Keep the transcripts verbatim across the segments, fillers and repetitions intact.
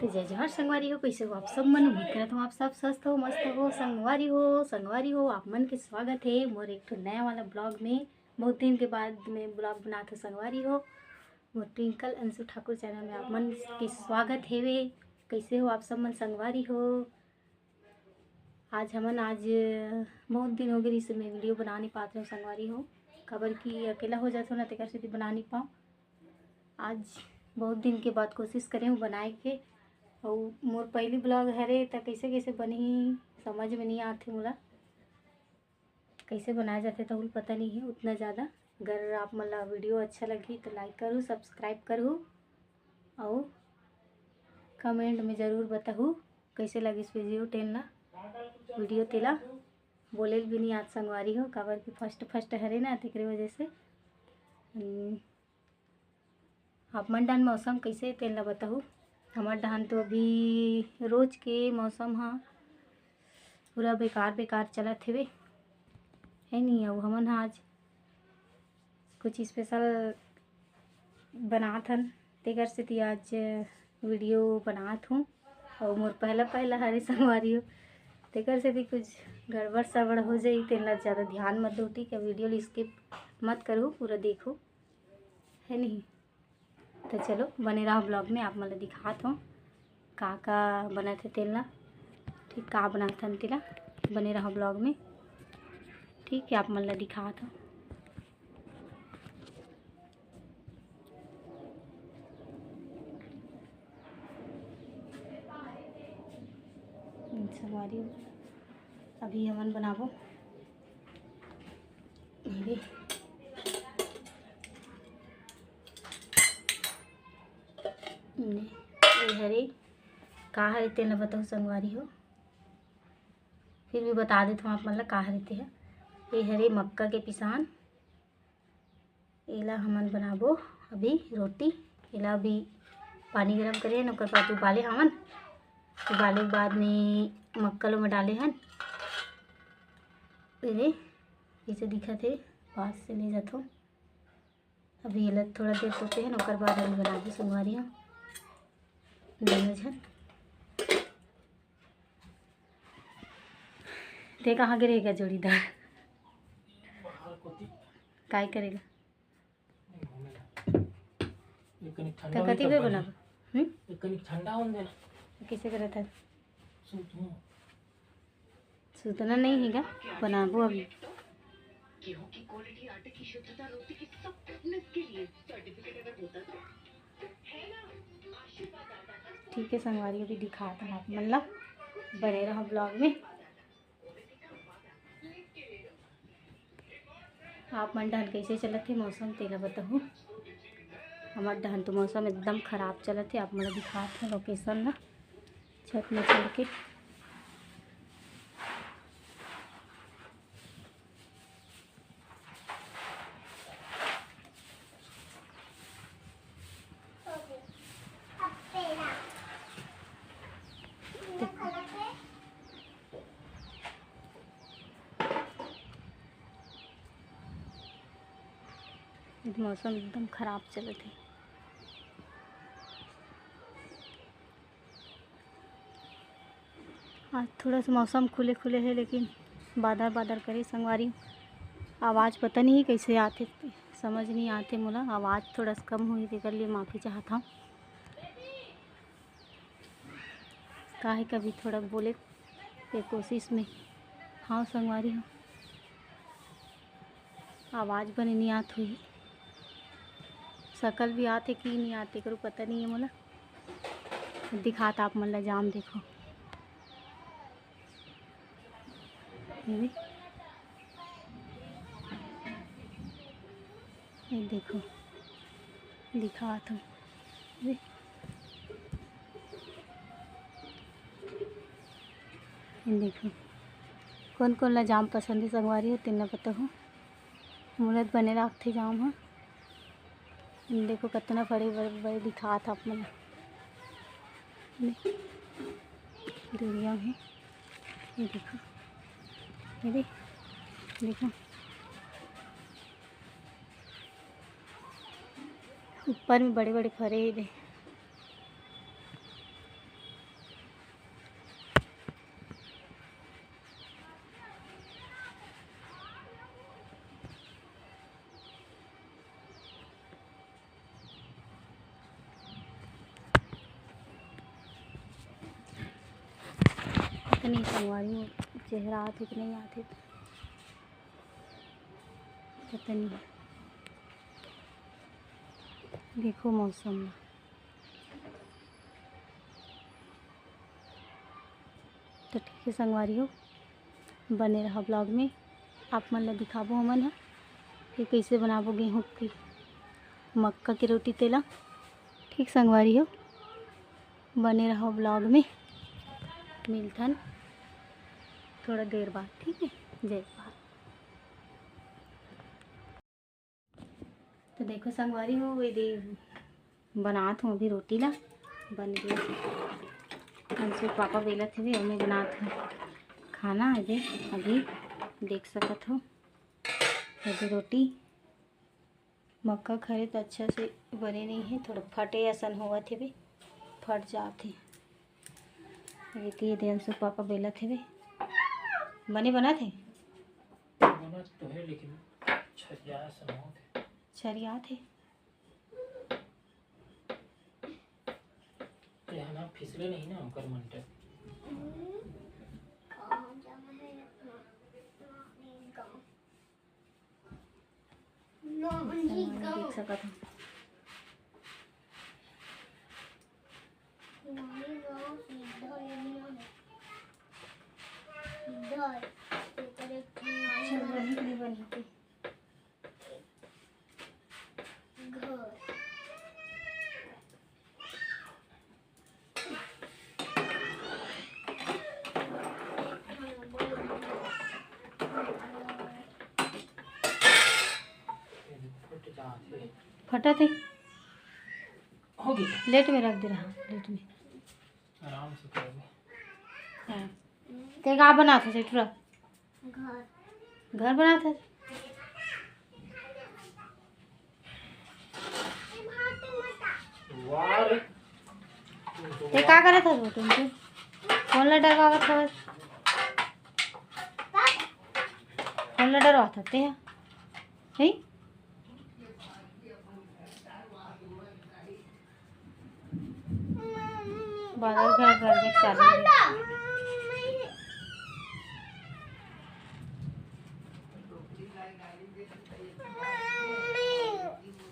तो जय जोहार संगवारी हो, कइसे हो आप सब मन? उम्मीद करत हूँ आप सब स्वस्थ हो, मस्त हो। संगवारी हो, संगवारी हो, आप मन के स्वागत हे मोर एक ठो नया वाला ब्लॉग में। बहुत दिन के बाद मैं ब्लॉग बनात हूँ संगवारी हो। मोर ट्विंकल अंशु ठाकुर चैनल में आप मन के स्वागत हेवे। कइसे हो आप सब मन संगवारी हो? आज हमन, आज बहुत दिन हो गए रिहिस, मैं वीडियो बना नहीं पात रहे संगवारी हो, काबर कि अकेला हो जात हो ना, तेकर सेती बना नहीं पाऊँ। आज बहुत दिन के बाद कोशिश करे हूँ बनाए के, अउ मोर पहली ब्लॉग हरे, त कइसे कइसे बनही समझ में नहीं आत हे मोला, कइसे बनाए जाथे त उल पता नहीं है उतना ज़्यादा। अगर आप मन ला वीडियो अच्छा लगही तो लाइक करू, सब्सक्राइब करू, अउ कमेंट में ज़रूर बताहू कइसे लगिस वीडियो तेन ला, वीडियो तेला। बोले ल भी नहीं आत संगवारी हो, काबर कि फर्स्ट फर्स्ट हरे ना, तेकरे वजह से। हम्म, आप मन डहन मौसम कइसे तेन ला बताहू। हमर डहन तो अभी रोज के मौसम ह पूरा बेकार बेकार चलत हेवे, है नहीं? अउ हमन ह आज कुछ स्पेशल बनात हन, तेकर सेती आज वीडियो बनात हूँ। अउ मोर पहला पहला हरे संगवारी हो, तेकर सेती कुछ गड़बड़ सड़बड़ हो जाई, तेन ला ज़्यादा ध्यान मत दो, ठीक है? वीडियो ल स्किप मत करू, पूरा देखो, है नहीं? तो चलो बने रहो ब्लॉग में, आप मन ला दिखात हूँ का का बनत हे तेन ला, ठीक, का बनात हन तेला। बने रहो ब्लॉग में, ठीक है? आप मन ला दिखात हूँ। संगवारी हो, अभी हमन बनाबो ये, ये हरे, का हरे तेन ला बताहू संगवारी हो, फिर भी बता देत हूँ आप मन ला का हरे ते ह। ये हरे मक्का के पिसान, एला हमन बनाबो अभी रोटी। एला अभी पानी गरम करे हन, ओकर बाद उबाले हवन। उबाले के बाद में मक्का ल ओमा डाले हन। एदे, जइसे दिखत हे, पास से ले जाथो। अभी एला थोड़ा देर तोपे हन, ओकर बाद हम बनाबो संगवारी हो दोनों झन। ते कहाँ गे रहेगा जोड़ीदार? काय करेगा? ये कनिक ठंडा तो होही कति तब बेर बनही। बनाबो? हम्म? ये कनिक ठंडा होन देना। कइसे करत हे? सूत हूँ। सुतना नहीं हे का? बनाबो अभी। गेहूं की क्वालिटी आटे की शुद्धता रोटी की सब फिटनेस के लिए सर्टिफिकेट अगर होता तो। ठीक है संगवारी, अभी दिखात हन आप मन ला, बने रहो ब्लॉग में। आप मन डहन कइसे चलत हे मौसम, तेला बताहू। हमर डहन तो मौसम एकदम खराब चलत हे। आप मन ला दिखात हे लोकेशन ला, छत में चढ़ के। मौसम एकदम खराब चलत हे। आज थोड़ा सा मौसम खुले खुले हे, लेकिन बादर बादर करे संगवारी। आवाज़ पता नहीं कइसे आथे, समझ नहीं आथे मोला। आवाज़ थोड़ा सा कम होही, तेकर लिए माफ़ी चाहत हूँ। काहे कभी थोड़ा बोले के कोशिश में। हाँ संगवारी हो, आवाज़ बने नहीं आत होही, सकल भी आत हे कि नहीं आत, एकरो पता नहीं है मोला। दिखात आप मन ला जाम, देखो, ये भी, ये देखो, दिखात हूँ, ये, ये देखो, कोन कोन ला जाम पसंद हे संगवारी हो, तेन ला बताहू। मोला तो बने लागथे जाम ह। देखो कतना बड़े बड़े, बड़े दिखात हे आप मन ला। दुनिया में ये देखो, ये दे, देखो ऊपर में बड़े बड़े फरे हे दे। नहीं संगवारी हो, चेहरा आथे कि नहीं आथे, पता नहीं। देखो मौसम ला। तो ठीक है संगवारी हो, बने रहा vlog में, आप मन ला दिखाबो हमन ह कि कइसे बनाबो गेहूं के, मक्का के रोटी तेला। ठीक संगवारी हो, बने रहो vlog में, मिलथन थोड़ा देर बाद, ठीक है। जय भारत। तो देखो संगवारी हो, ये दे बनात हूँ अभी रोटी ला, बन गया। अंशु पापा बेलत हवे, मैं बनात हूँ खाना। ये दे अभी देख सकत हो, ये दे रोटी मक्का खरे तो अच्छा से बने नहीं है, थोड़ा फटे असन होवत हे बे, फट जात हे। अभी तो ये दे अंशु पापा बेलत हे बे, बने बनत हे। बनत तो है, लेकिन छरिया असन होत हे। छरियात हे। ये है ना, फिसले नहीं ना, ओकर मन के। देख सकत हो। चल, वही के लिए बनी थी। फटत हे। हो गई। लेट में रख दे रहा, लेट में। आराम से करोगे। हाँ। ते का बनात हस, टुरा? घर। घर बनात हस? वाह रे। ते का करत हस वो टुनटुन? कोन ला डरवावत हवस? कोन ला डरवात हस ते ह? हैं? बादल घर घर देख चालू हे।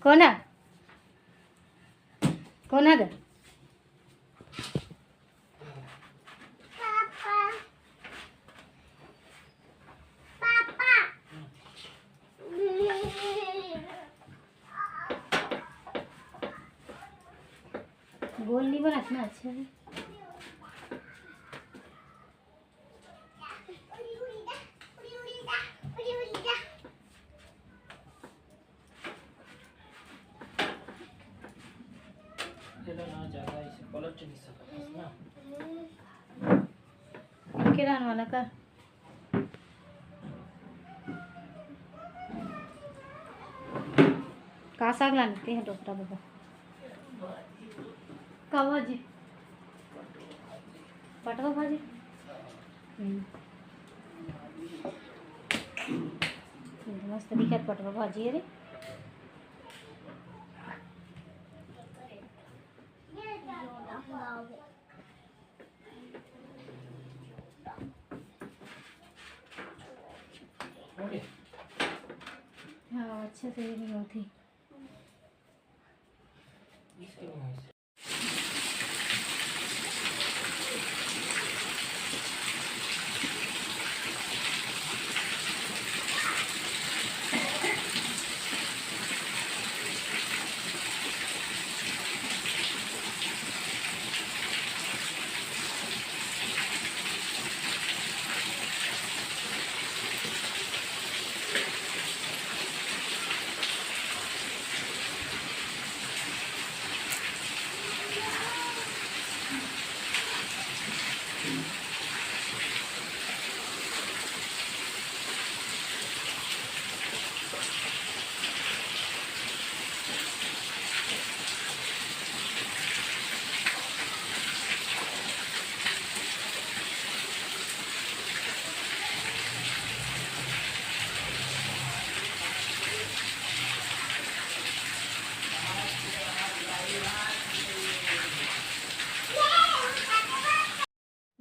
कोन हे? कोन हे ग? गोल नहीं बनत ना, अच्छा है। एला ना ज्यादा ऐसे पलट नहीं सकत हस ना। के रहन वाला का? का साग लाने ते हैं डोकरा बाबा? का भाजी? पटवा भाजी। हम्म। ये तो मस्त दिखत पटवा भाजी हे रे। हाँ, अच्छा से ये नहीं होती।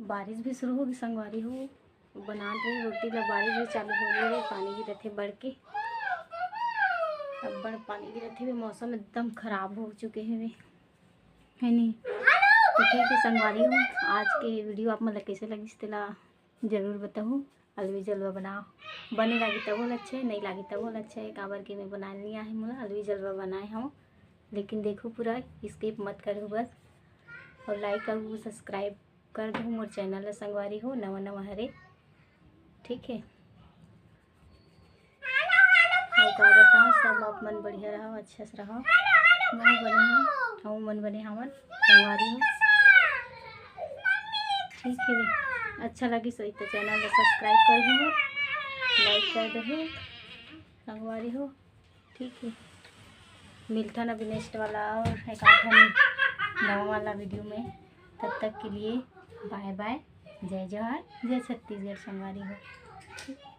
बारिश भी शुरू होगी संगवारी हो, बनात रहे रोटी ला, बारिश भी चालू हो गई है, पानी गिरत हे बढ़ के, अब्बड़ पानी गिरत हे, मौसम एकदम खराब हो चुके हे, है नी? तो ठीक है संगवारी हो, आज के वीडियो आप मन ला कैसे लगिस तेला जरूर बताहू। अलवी जलवा बनाओ, बने लागी तबो ल अच्छा है, नहीं लागी तबो ल अच्छा है, काबर कि मैं बनाए नहीं आहे मोला, अलवी जलवा बनाए हूँ। लेकिन देखो पूरा skip मत करो बस, और like और subscribe कर दो मोर चैनल ला संगवारी हो, नवा नवा हरे, ठीक है। और का बताओ, सब आप मन बढ़िया रहो, अच्छा से रहो, मैं बने हूँ, हम मन बने हवन संगवारी हो, ठीक है। अच्छा लगी सही तो चैनल ला subscribe कर दो, like कर दो संगवारी हो, ठीक है। मिलथन अभी नेक्स्ट वाला और एक आध ठन नवा वाला वीडियो में, तब तक के लिए बाय बाय, जय जोहार, जय छत्तीसगढ़ संगवारी हो, ठीक है।